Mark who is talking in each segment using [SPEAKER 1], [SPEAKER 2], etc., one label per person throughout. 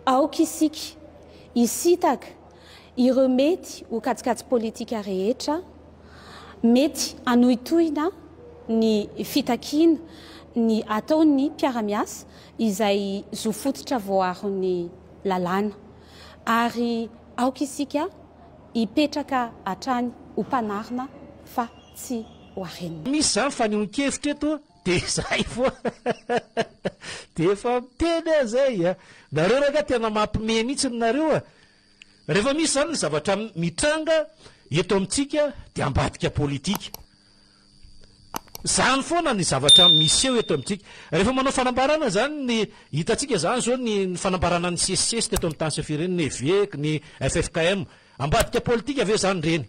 [SPEAKER 1] Aoka isika hisintaka ireo mety ho kajikajy politika rehetra mety hanohitohina ny fitakiana ny ataon'ny mpiara-miasa izay zo fototra voaaron'ny lalàna ary aoka isika hipetraka hatrany ho mpanarina fa tsy ho arenina.
[SPEAKER 2] Misy izany fanehoan-kevitra eto dia izay foana dia efa miteny aho izay a! Nareo rangahy tena mampime mihitsy nareo a! Rehefa misy izany ny zavatra mitranga eto amintsika dia ambadika politika. Izany foana ny zavatra miseho eto amintsika. Rehefa manao fanambarana izany ny, hitantsika izany izao ny fanambarana nisesisesy teto amin'ny tany sy ny firenena, ny evek, ny ffkm. Ambadika politika ve izany ireny?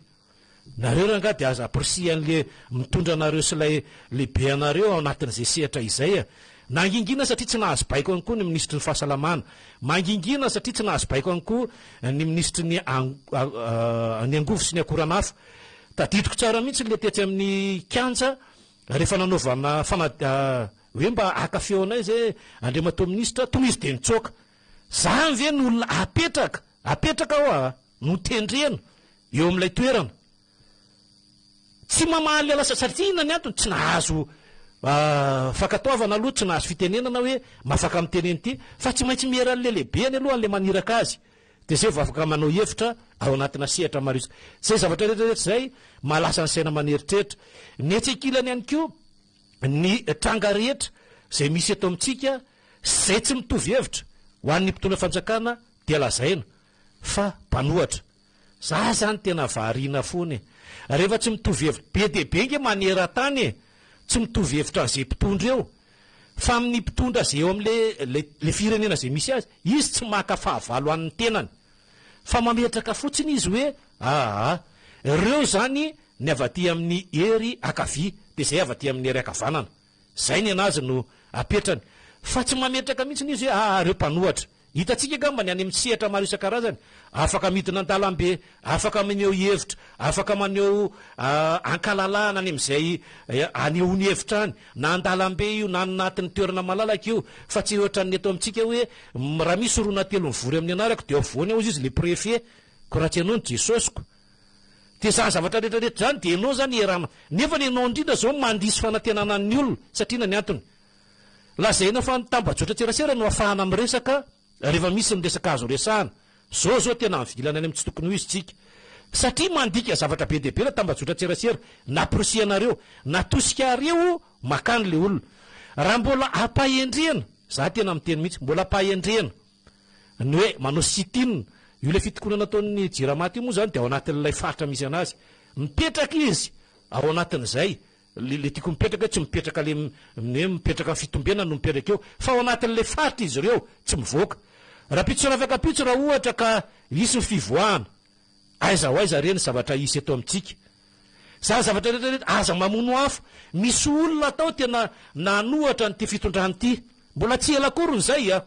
[SPEAKER 2] Nareo rangaha dia aza ampirisihan'le mitondra anareo sy ilay lehibe anareo ao anatin'izay sehatra izay a! Nangingina satria tsy nahazo baiko ihany koa ny minisitry ny fahasalamana. Mangingina satria tsy nahazo baiko ihany koa ny minisitry ny ny angovo sy ny akoranafo. Tadidiko tsara mihitsy le tetsy amin'ny kianja rehefa nanaovana fana hoe mba haka feo anay zay Andriamatoa minisitra, tonga izy dia nitsoaka. Zany ve no olona apetraka, apetraka hoa, notendrena eo amin'ilay toerana. Tsy mamaly ala satria inona ny antony? Tsy nahazo fankatoavana aloha, tsy nahazo fitenenana hoe mafaka miteny an'ity fa tsy maintsy miera an'ilay lehibeny aloha an'ilay maniraka azy dia izay vao afaka manao hevitra ao anatina sehatra maro isa. Izay zavatra rehetra rehetra izay mahalasa ny saina maneritreritra. Ny etsy ankilany ihany koa ny tranga rehetra izay misy eto amintsika izay tsy mitovy hevitra ho an'ny mpitondra fanjakana dia lazaina fa mpanohatra. Za zany tena variana foana e! Rehefa tsy mitovy hevitra, be dia be nge maneran-tany e! Tsy mitovy hevitra an'ze mpitondra eo, fa amin'ny mpitondra ze eo amle le le firenena ze misy azy, izy tsy maka fahavalo an'ny tenany, fa mametraka fotsiny izy hoe aa reo zany ny avy aty amin'ny hery ankavia, de zay avy aty amin'ny hery ankavanana, zay ny anazy no apetrany, fa tsy mametraka mihitsiny izy hoe aa reo mpanohatra. Hitantsika angamba ny any amin'ny sehatra maro isan-karazany, afaka midina an-dalambe, afaka maneho hevitra, afaka maneho ankalalahana any amin'izay anehoany hevitra any, na an-dalambe io na any anatin'ny toerana malalaka io, fa tsy ohatran'ny eto amintsika hoe raha misy roa na telo mivory amin'ny anarako dia ao afovoany ao izy le préfet, ko raha tsy ianao ny Jesosiko. Dia izany zavatra rehetra rehetra izany dia ianao izany ierana, nefa ny ianao indrindra izao mandiso fanantenana ny olona, satria inona ny antony? Lazaina fa ny tambajotran-tserasera no ahafahana miresaka rehefa misy ny resaka azo resahana. Zao zao tena mivilana any amin'ny tsy tokony ho izy tsika. Satria mandika zavatra be dia be ilay tambajotran-tserasera. Namporisihanareo, natosikareo makany ilay olona. Raha mbola ampahendrena, za tena miteny mihitsy, mbola ampahendrena ny hoe manao sit-in, io ilay fitokonana ataon'ny Jirama ity moa izany dia ao anatin'ilay faritra misy anazy. Mipetraka izy ao anatin'izay. Le le tiako mipetraka hoe tsy mipetraka le ny hoe mipetraka ny fitombenana no mipetraka eo fa ao anatin'ilay faritra izy ireo tsy mivoaka. Rahampitso sy rafakampitso raha ohatra ka hisy ny fivoahana, aiza ho aiza re ny zavatra hisy eto amintsika? Izany zavatra rehetra rehetra, aza mamono afo. Misy olona tao tena nanohatra an'ity fitondrana ity. Mbola tsy ela akory izay a!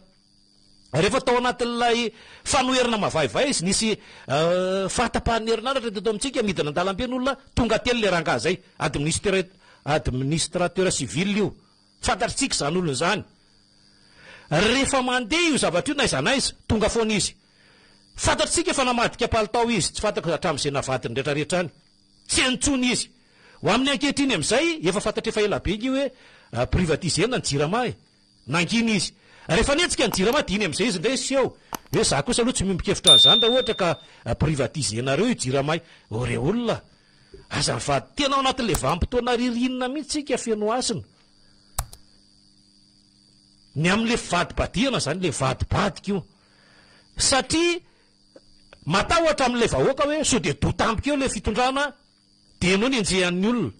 [SPEAKER 2] Rehefa tao anatin'ilay fanoherana mavaivay izy, nisy fahatapahan'ny herinaratra teto amintsika, midina an-dalambe ny olona, tonga teny ilay rangahy izay, administrateur civil io, fantatritsika izany olona izany. Rehefa mandeha io zavatra io n'aiza n'aiza, tonga foana izy. Fantatritsika fa namadika palitao izy, tsy fantako hatramin'izay navadiny rehetrarehetra any, tsy any intsony izy. Ho amin'ny ankehitriny amin'izay, efa fantatra efa ela be ange hoe privatiser-na ny jirama e. Nangina izy. Rehefa nihetsika ny jirama dia iny amin'izay izy indray niseho hoe za kosa aloha tsy miombon-kevitra an'izany raha ohatra ka privatiser-nareo io jirama io. O re olona! Aza mivady tena ao anatin'ilay vanim-potoana ririnina mihitsy isika feno hasina. Ny amin'ilay fivadibadihana izany, ilay vadibadika io. Satria matahotra amin'ilay vahoaka hoe sao dia doa tampoka eo ilay fitondrana dia ianao no enjehan'ny olona.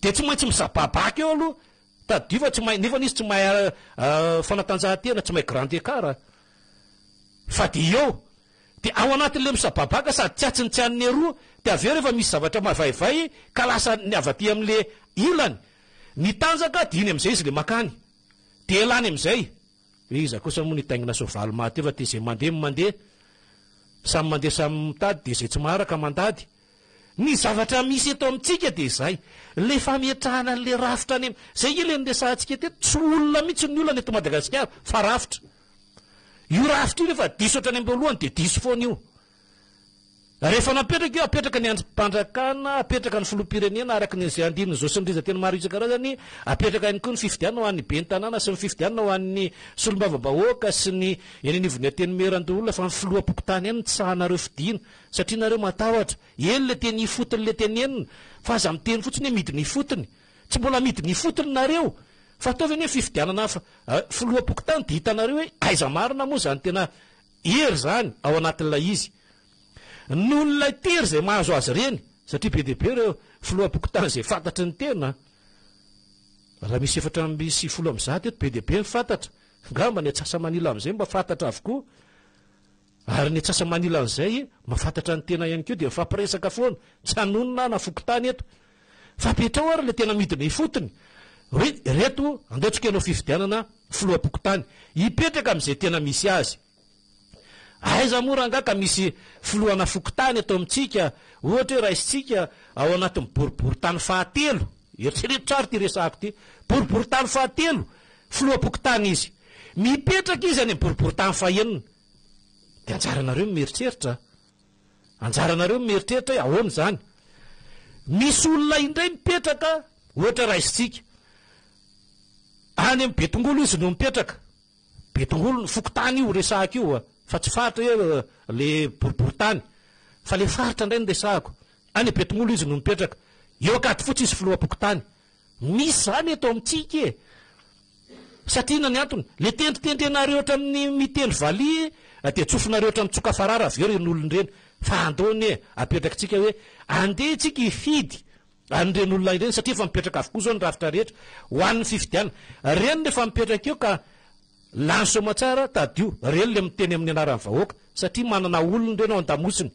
[SPEAKER 2] Dia tsy maintsy misababaka eo aloha. Tadidio fa tsy mahay, nefa izy tsy mahay fanatanjahantena, tsy mahay grand écart fa dia eo. Dia ao anatin'ilay misababaka sady tsy atsy ny tsy an'ny eroa, dia avy eo rehefa misy zavatra mavaivay ka lasa ny avy aty amin'ilay ilany nitanjaka dia iny amin'izay izy ilay makany. Dia elany amin'izay. Hoe iza kosa moa no hitaingina soavaly maty eo fa dia izay mandeha no mandeha. Samy mandeha samy mitady dia izay tsy maharaka mandady. Ny zavatra misy eto amintsika dia izay, ilay fametrahana an'ilay rafitra any amin'ny, izay ange ilay niresahantsika teto, tsy olona mihitsy ny olana eto Madagasikara fa rafitra. Io rafitra io rehefa diso hatrany am-boalohany dia diso foana io. Rehefa napetraka io, apetraka ny andrim-panjakana, apetraka ny filoham-pirenena araka ny izay andininy izao sy ny rijan-teny maro isan-karazany, apetraka ihany koa ny fifidianana ho an'ny ben'ny tanàna sy ny fifidianana ho an'ny solombavambahoaka sy ny eny anivon'ny antenimierandoholona fa ny filoham-pokontany ihany no tsy sahanareo fidiana satria nareo matahotra. Eny le teny ifotony le tenenina fa aza miteny fotsiny hoe midina ifotony. Tsy mbola midina ifotony nareo fa ataovy anie fifidianana filoham-pokontany dia hitanareo hoe aiza marina moa izany tena hery izany ao anatin'ilay izy. Noho ilay tery izay mahazo azy ireny, satria be dia be ireo filoham-pokontany izay fantatry ny tena, raha misy 194 eto, be dia be ny fantatra, angamba ny atsasa-manila amin'izay mba fantatra avokoa, ary ny atsasa-manila an'izay mahafantatra ny tena ihany koa dia mifampiresaka foana, tsy hanonona na fokontany eto. Fa apetraho ary ilay tena midina ifotony, hoe ireto andao tsika hanao fifidianana filoham-pokontany, hipetraka amin'izay tena misy azy. Aiza moa rangahy ka misy filohana fokontany eto amintsika, ohatra hoe raisintsika ao anatin'ny boriborintany fahatelo, eritrereto tsara ity resahako ity, boriborintany fahatelo, filoham-pokontany izy, mipetraka izy any amin'ny boriborintany fahenina, dia anjaranareo ny mieritreritra, anjaranareo ny mieritreritra hoe ahoana izany. Misy olona indray mipetraka, ohatra raisintsika, any amin'ny Betongolo izy no mipetraka, Betongolo, ny fokontany io resahako io fa tsy faritra hoe le boriborintany fa le faritra indray no resahako. Any Betongolo izy no mipetraka. Eo Ankadifotsy izy filoham-pokontany. Misy izany eto amintsika e! Satria inona ny antony? Le tendritendrenareo hatramin'ny mitendry valiha dia tsofinareo hatramin'ny tsoka farara avy eo ireny olona ireny. Fa andao anie apetrakitsika hoe andeha isika hifidy an'ireny olona ireny satria efa mipetraka avokoa izao ny rafitra rehetra ho an'ny fifidianana. Ireny rehefa mipetraka eo ka lany soamatsara, tadidio, ireny ilay miteny amin'ny anaran'ny vahoaka satria manana olona ireny ao an-damosiny.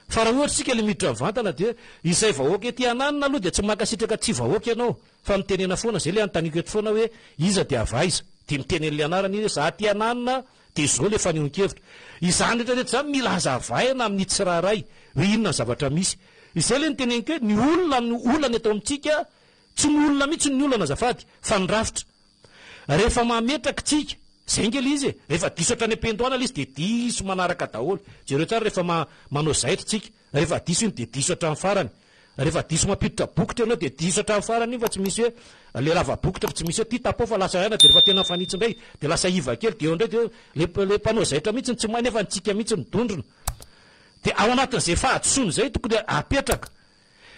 [SPEAKER 2] Fa raha ohatra isika ilay miditra mivantana dia izay vahoaka ety ananona aloha dia tsy mankasitraka tsy vahoaka ianao fa mitenena foana, izay ilay anontaniako eto foana hoe iza dia avy aiza? Dia miteny an'ilay anarana izy hoe za aty ananona dia izao ilay fanehoan-kevitra. Izany rehetra rehetra izany mila hazavaina amin'ny tsirairay hoe inona ny zavatra misy. Izay ilay noteneniko hoe ny olona no olana eto amintsika, tsy ny olona mihitsy ny olana azafady fa ny rafitra. Rehefa mametraka tsika, izay ange ilay izy e, rehefa diso hatrany am-piandohana ilay izy dia diso manaraka daholo. Jereo tsara rehefa manao zaitra tsika, rehefa diso iny dia diso hatramin'ny farany. Rehefa diso mampiditra bokotra ianao dia diso hatramin'ny farany iny fa tsy misy hoe ilay lava-bokotra fa tsy misy hoe ty tapaho fa lasa aina dia rehefa tena mifanitsy indray dia lasa iva kely dia eo indray dia ilay mpanao zaitra mihitsy no tsy mahay nefa ny tsika mihitsy no dondrona. Dia ao anatin'izay fahadisoana izay tokony apetraka.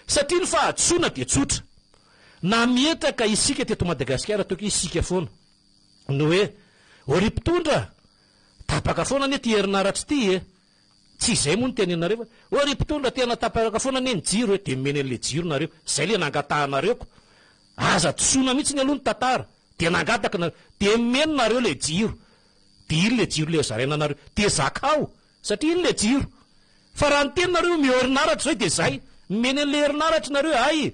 [SPEAKER 2] Satria ny fahadisoana dia tsotra. Nametraka isika teto Madagasikara ataoko hoe isika foana ny hoe, ô ry mpitondra, tapaka foana anie ity herinaratra ity e! Tsy izay moa no tenenareo fa, ô ry mpitondra tena tapaka foana anie ny jiro e! Dia nomeny an'ilay jiro nareo. Izay ilay nangatahanareo ko. Aza disoana mihitsy aloha ny tantara. Dia nangataka nareo. Dia nomeny nareo ilay jiro. Dia iny ilay jiro ilay zaraina anareo. Dia zakao. Satria iny le jiro. Fa raha niteny nareo omeo herinaratra zay de zay. Nomeny anle herinaratra nareo hay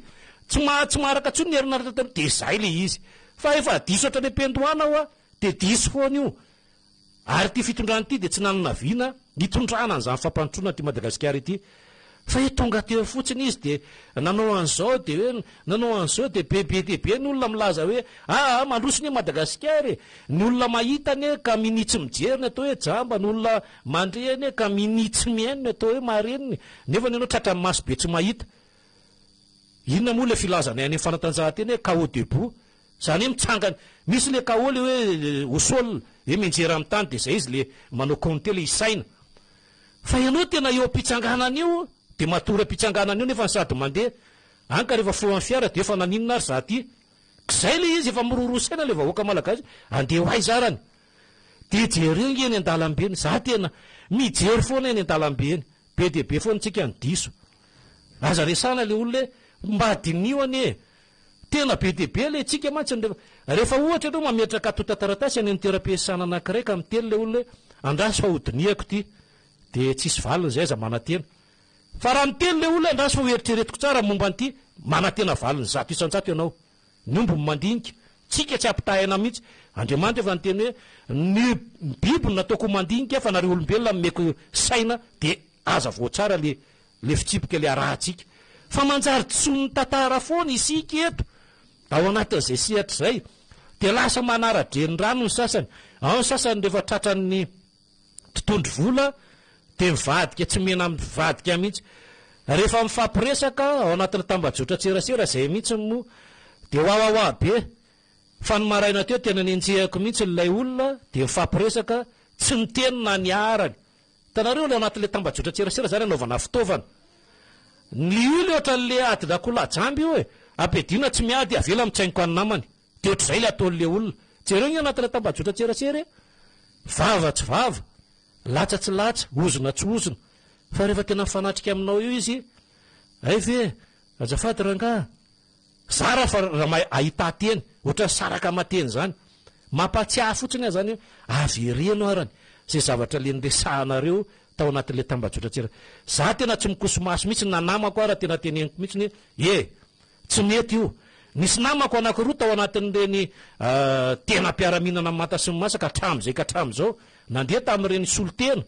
[SPEAKER 2] tsy maha tsy maharaka tsony ny herinaratra taloha de zay le izy. Fa efa diso hatrany am-piandohana hoa de diso foana io. Ary ity fitondrana ity de tsy nanana vina hitondrana an'izany fampandrosoana ity Madagasikara ity. Fa hoe tonga teo fotsiny izy dia nanao an'izao dia hoe nanao an'izao dia be be dia be ny olona milaza hoe aa mandroso anie Madagasikara e! Ny olona mahita anie ka minia tsy mijery ny atao hoe jamba, ny olona mandre anie ka minia tsy mihaino ny atao hoe marenina e! Nefa ianao tratran'ny maso be tsy mahita. Inona moa ilay filazana any amin'ny fanatanjahantena hoe KO debout? Izany hoe mitsangana, misy ilay KO ilay hoe au sol, hoe mianjera amin'ny tany dia izay izy ilay manao compter ilay isaina. Fa ianao tena eo am-pitsanganana eo dia matory am-pitsanganana eo nefa sady mandeha. Any ka rehefa fohan'ny fiara dia efa naninona ary za ty? K'izay ilay izy efa miroroa saina ilay vahoaka malagasy andeha ho aiza arany? Dia jereo nge eny an-dalambe eny, za tena mijery foana eny an-dalambe eny, be dia be foana tsika no diso. Aza resahana ilay olona hoe mba diniho anie e! Tena be dia be ilay tsika mantsy ny rehefa ohatra ianao mametraka antontan-taratasy any amin'ny toeram-piasana anankiray ka miteny ilay olona hoe andraso fa hodinihako ity dia tsisy valiny izay aza manantena. Fa raha miteny ilay olona hoe andraso fa hoeritreretiko tsara momba an'ity, manantena valiny 100% ianao. Ny omby no mandinika. Tsika tsy ampitahaina mihitsy. Andriamanitra efa niteny hoe ny biby no nataoko ho mandinika fa nareo olombelona nomeko saina dia aza voatsara le le fitsipika le arahantsika. Fa manjary disoin'ny tantara foana isika eto ao anatin'izay sehatra izay. Dia lasa manara-drenirano ny sasany. Ao ny sasany rehefa tratran'ny. Tontondro vola dia mivadika tsy mena mivadika mihitsy. Rehefa mifampiresaka ao anatin'ny tambajotran-tserasera izay mihitsy moa dia wawawa be. Fa ny maraina teo tena nenjehako mihitsy ilay olona dia mifampiresaka tsy niteny na niarany. Hitanareo ilay ao anatin'ilay tambajotran-tserasera izany anaovana fitaovana. Ny io ilay ohatran'ilay adin'akoholahy jamba io e. Ampiadiana tsy miady, avela mitsaingoka ny namany. Dia ohatr'izay ilay ataon'ilay olona. Jereo ny anatina tambajotran-tserasera e! Vava tsy vava, latsa tsy latsa, ozona tsy ozona. Fa rehefa tena mifanatrika aminao eo izy, hay ve, azafady rangaha, zara fa raha mahay ahità teny, ohatran'ny saraka aman-teny izany. Mampahatsiahy fotsiny aho izany hoe avereno arany izay zavatra le niresahanareo tao anatin'ilay tambajotran-tserasera. Za tena tsy mikoso-maso mihitsy na namako ara tena teneniko mihitsy hoe e! Tsy mety io. Nisy namako anankiroa tao anatin'ireny tena mpiara-mihinana manta sy ny masaka hatramin'izay ka hatramin'izao, nandeha tamin'ireny solontena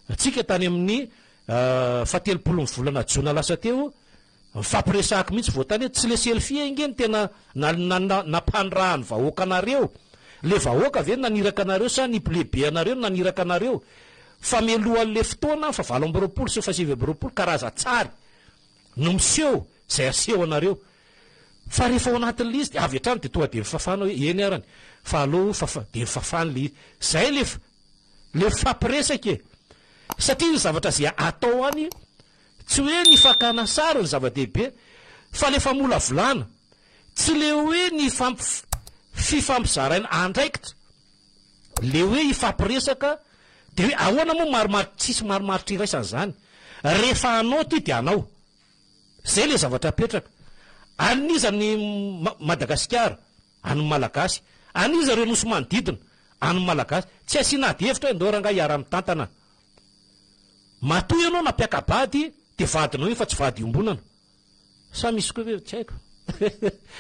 [SPEAKER 2] antsika tany amin'ny fahatelopolon'ny volana jona lasa teo, nifampiresahako mihitsy vao tany hoe tsy le selfie ange no tena nampanirahan'ny vahoaka anareo. Le vahoaka ve no naniraka anareo sa ny lehibe anareo no naniraka anareo? Fa mialohan'le fotoana faha 28 sy faha 29 karazan-tsary no miseho izay aseho anareo fa rehefa ao anatin'ilay izy dia avy hatrany dia tonga dia mifafana hoe eny arany fa aleo fafa dia mifafana ilay izy izay le le mifampiresaka e satria ny zavatra izay atao any tsy hoe ny fakana sary ny zava-dehibe fa le famolavolana tsy le hoe ny fifampizaraina andraikitra le hoe hifampiresaka dia hoe ahoana moa marimaritra tsisy marimaritra iraisana izany rehefa hanao ity dia hanao zay le zavatra apetraka an'iza ny Madagasikara an'ny Malagasy an'iza ireo nosy manodidina an'ny Malagasy tsy asiana ady hevitra hoe ndao rangahy hiara-mitantana matoa ianao nampiaka-bady dia vadinao io fa tsy vady iombonana Sa misy koa ve? Tsy haiko.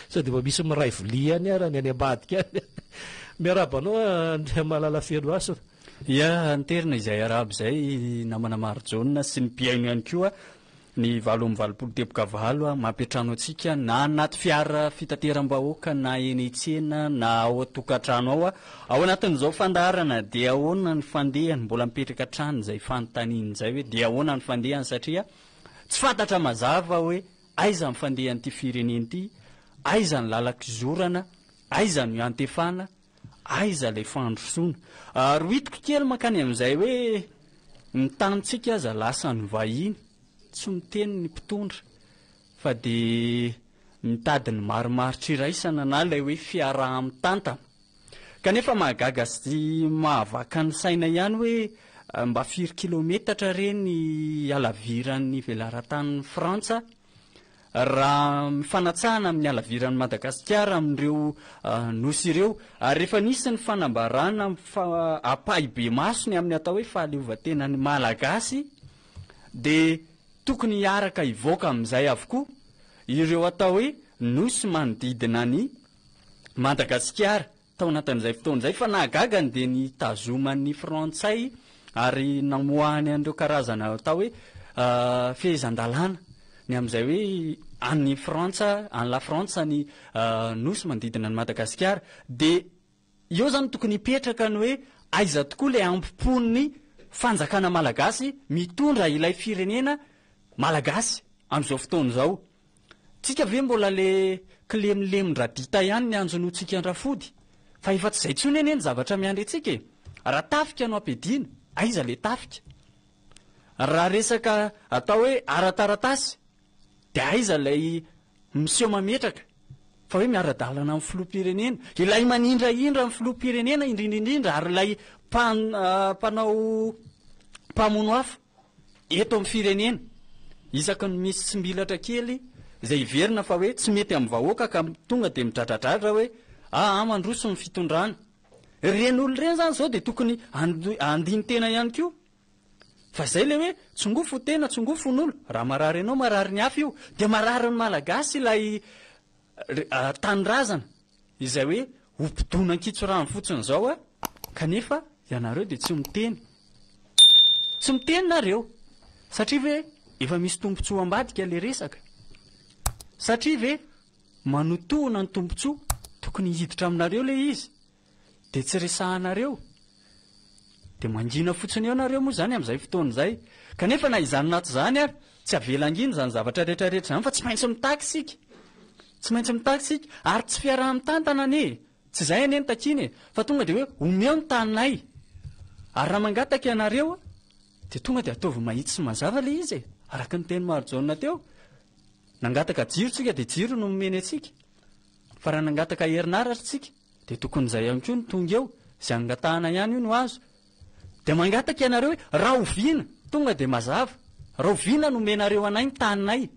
[SPEAKER 2] Sao dia mba misy miray vilia ihany ara ny any ambadika any. Miarahaba anao Andriamalala Fenohasina.
[SPEAKER 3] Ia, anterina izay arahaba izay namana Marijaona sy ny mpihaino ihany koa ny 88 teboka valo mampiantrano antsika na anaty fiara fitateram-bahoaka na eny an-tsena na ao an-tokantrano ao. Ao anatin'izao fandaharana dia ahoana ny fandehany? Mbola mipetraka hatrany izay fanontaniana izay hoe dia ahoana ny fandehany satria Tsy fantatra mazava hoe aiza ny fandehan'ity firenena ity, aiza ny lalan-kizorana, aiza no iantefana, aiza ilay fandrosoana. Rohitiko kely mankany amin'izay hoe ny tanintsika aza lasan'ny vahiny, tsy miteny ny mpitondra fa dia mitady ny marimaritra iraisana na ilay hoe fiaraha-mitantana. Kanefa mahagaga sy mahavaka ny saina ihany hoe mba firy kilometatra re ny halaviran'ny velaran-tanin'i Frantsa raha mifanatsahana amin'ny halaviran'i Madagasikara amin'ireo nosy ireo. Ary rehefa nisy ny fanambarana ampahibemaso ny amin'ny atao hoe fahaleovantenan'ny Malagasy dia tokony hiaraka hivoaka amin'izay avokoa ireo atao hoe nosy manodidina an'i Madagasikara tao anatin'izay fotoana izay fa nahagaga ny dia nitazoman'ny frantsay ary namoahany an'ireo karazana atao hoe fehezan-dalàna ny amin'izay hoe an'ny Frantsa, an'i la Frantsa ny nosy manodidina an'i Madagasikara dia eo izany tokony hipetraka ny hoe aiza tokoa ilay ampopon'ny fanjakana malagasy mitondra ilay firenena malagasy amin'izao fotoana izao. Tsika ve mbola le kilemilemin-dradita ihany ny anjonoantsika an-dRafody? Fa efa tsy izay intsony anie ny zavatra miandry antsika e! Raha tafika no ampiadiana, aiza le tafika? Raha resaka atao hoe ara-taratasy, dia aiza ilay miseho mametraka fa hoe miara-dalana amin'ny filoham-pirenena? Ilay manindrahindra ny filoham-pirenena indrindra indrindra ary ilay mpanao mpamono afo. Eto amin'ny firenena, isaky ny misy tsimbilatra kely izay heverina fa hoe tsy mety amin'ny vahoaka ka tonga dia midradradradra hoe aa mandroso ny fitondrana. Ireny olona ireny izany izao dia tokony handini-tena ihany koa. Fa izay ilay hoe tsongoa fo tena, tsongoa fon'olo. Raha marary ianao, marary ny hafa io. Dia marary ny Malagasy ilay tanindrazana izay hoe ho mpidona an-kitsorano fotsiny izao a, kanefa ianareo dia tsy miteny. Tsy miteny nareo satria ve efa misy tombontsoa ambadika le resaka? Satria ve manotohina ny tombontsoa tokony hiditra aminareo le izy dia tsy resahanareo? Dia mangina fotsiny eo nareo moa izany amin'izay fotoana izay. Kanefa na izany na tsy izany ary, tsy avela hangina izany zavatra rehetra rehetra izany fa tsy maintsy mitaky isika. Tsy maintsy mitaky isika. Ary tsy fiaraha-mitantana anie e. Tsy izay anie no takiana e. Fa tonga dia hoe omeo ny taninay. Ary raha mangataka ianareo dia tonga dia ataovy mahitsy sy mazava ilay izy e. Araka ny tenin'i Marijaona teo. Nangataka jiro tsika dia jiro no nomeny antsika. Fa raha nangataka herinaratra tsika dia tokony izay ihany koa no tonga eo. Izay angatahana ihany io no azo. Dia mangataka ianareo hoe rahoviana? Tonga dia mazava. Rahoviana no omenareo anay ny taninay?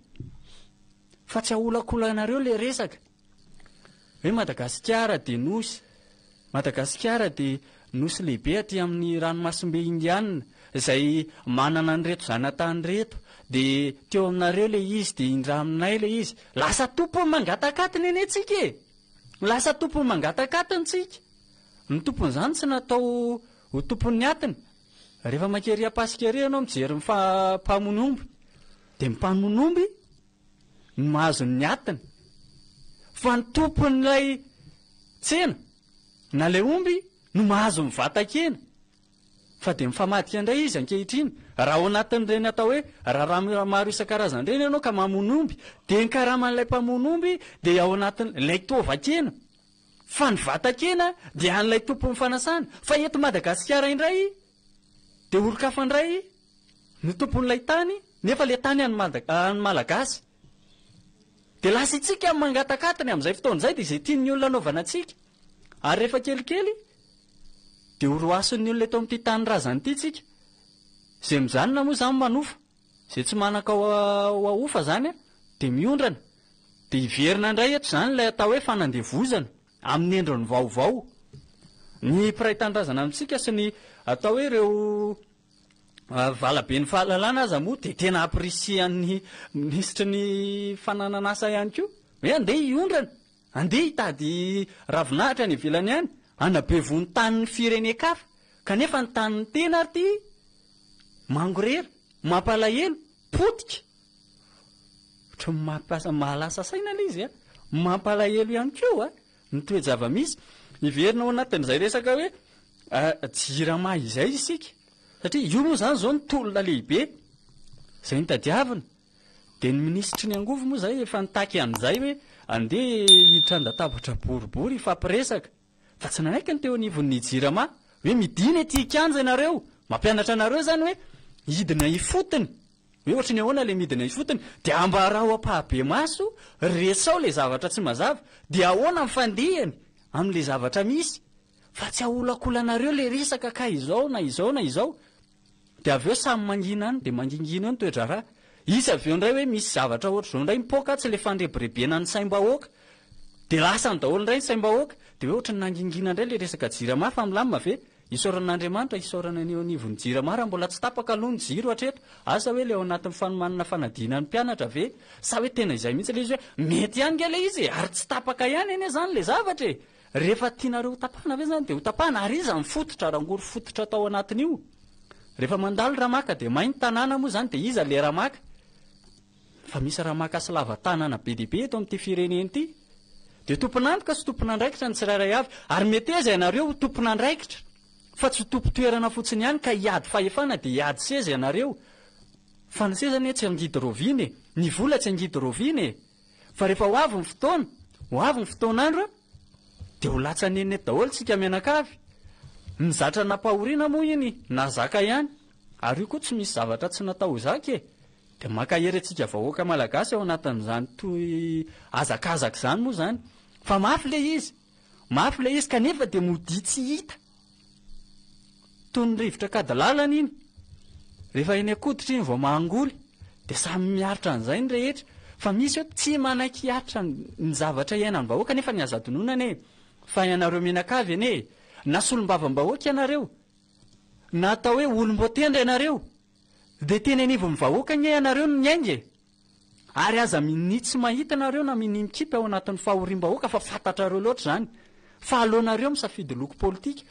[SPEAKER 3] Fa tsy aholakolanareo ilay resaka. Hoe Madagasikara dia nosy. Madagasikara dia nosy lehibe aty amin'ny ranomasimbe Indiana izay manana an'ireto zanatany ireto. Dia teo aminareo ilay izy dia indraminay ilay izy. Lasa tompony mangatak'atiny anie tsika e! Lasa tompony mangatak'atiny tsika. Ny tompon'izany tsy natao ho tompon'ny atiny. Rehefa mankery am-pasika ery ianao mijery ny mpamono omby dia ny mpamono omby no mahazo ny atiny fa ny tompon'ilay tsena na ilay omby no mahazo ny vatan-kena fa dia mifamadika indray izy ankehitriny. Raha ao anatin'ireny atao hoe raharaha maro isan-karazany ireny ianao ka mamono omby dia ny karaman'ilay mpamono omby dia ao anatin'ilay tovan-kena fa ny vatan-kena dia an'ilay tompon'ny fanasana. Fa eto Madagasikara indray dia olon-kafa indray no tompon'ilay tany nefa ilay tany an'ny an'ny Malagasy. Dia lasa isika mangataka atiny amin'izay fotoana izay dia izay tian'ny olona anaovana antsika. Ary rehefa kelikely dia ho roasin'ny olona eto amin'ity tanindrazana ity tsika. Izay mijanona moa izany manofa, izay tsy manan-kao ho ahofa izany dia miondrana. Dia hiverina indray eto izany ilay atao hoe fanandevozana amin'ny endriny vaovao. Ny mpiray tanindrazana amintsika sy ny atao hoe ireo Valaben'ny fahalalana aza moa dia tena ampirisihan'ny minisitry ny fananan'asa ihany koa hoe andeha hiondrana, andeha hitady ravinahitra any ivelany any, hanabe voho ny tanin'ny firenen-kafa, kanefa ny tanin'ny tena ary ity mangorera, mampalahelo, potika. Ohatran'ny mampiasa mahalasa saina ilay izy a! Mampalahelo ihany koa ny toe-java-misy. Hiverina ao anatin'izay resaka hoe Jirama izay isika, satria io moa izany izao no tolona lehibe izay notadiavina. Dia ny minisitry ny angovo moa izay efa nitaky an'izay hoe andeha hiditra an-databatra boribory hifampiresaka. Fa tsy nanaiky ny teo anivon'ny Jirama hoe midina ety an-kianja ianareo, mampianatra anareo izany hoe hidina ifotony. Hoe ohatry ny ahoana ilay midina ifotony? Dia ambarao ampahabemaso, resao ilay zavatra tsy mazava, dia ahoana ny fandehany amin'ilay zavatra misy? Fa tsy aholakolanareo ilay resaka ka izao na izao na izao. Dia avy eo samy mangina any dia mangingina eo ny toe-draharaha. Hisy avy eo indray hoe misy zavatra ohatr'izao indray mipoaka atsy ilay fandrebirebena ny saim-bahoaka. Dia lasany daholo indray ny saim-bahoaka. Dia hoe ohatry ny nangingina indray ilay resaka jirama fa milamina ve? Isaorana an'Andriamanitra, isaorana ny eo anivon'ny Jirama raha mbola tsy tapaka aloha ny jiro hatreto. Asa hoe ilay ao anatin'ny fanomanana fanadinan'ny mpianatra ve? Sa hoe tena izay mihitsy ilay izy hoe mety ihany nge ilay izy e! Ary tsy tapaka ihany anie izany ilay zavatra e! Rehefa tianareo ho tapahana ve izany dia ho tapahana? Ary iza ny fototra, rangory fototra tao anatin'io? Rehefa mandalo ramaka dia may ny tanàna moa izany dia iza ilay ramaka? Fa misy ramaka sy lava tanana be dia be eto amin'ity firenena ity. Dia tompon'antoka sy tompon'andraikitra ny tsirairay avy. Ary meteza ianareo ho tompon'andraikitra fa tsy ho tompon-toerana fotsiny ihany ka hiady fahefana dia hiady seza ianareo. Fa ny seza anie tsy hangidy raoviana e! Ny vola tsy hangidy raoviana e! Fa rehefa ho avy ny fotoana, ho avy ny fotoan'andro a! Dia ho latsa-nenina eto daholo tsika mianakavy. Ny zatra nampahoriana moa iny nahazaka ihany. Ary io koa tsy misy zavatra tsy natao ho zaka e! Dia mankahery antsika vahoaka malagasy ao anatin'izany toy hazakazaka izany moa izany. Fa mafy ilay izy! Mafy ilay izy kanefa dia modia tsy hita. Toy ny rivotra an-kadilalana iny. Rehefa eny an-koditra iny vao mahangoly. Dia samy miaritra an'izay ny rehetra. Fa misy hoe tsy manaiky hiaritra ny zavatra iainan'ny vahoaka nefa ny aza adinoina anie fa ianareo mianakavy anie e! Na solombavambahoaka ianareo, na atao hoe olom-boatendry ianareo, Dia teny anivon'ny vahoaka anie ianareo no niainga e! Ary aza minia tsy mahita nareo na minia mikipy ao anatin'ny fahoriam-bahoaka fa fantatrareo loatra izany fa aleonareo misafidy loko politika.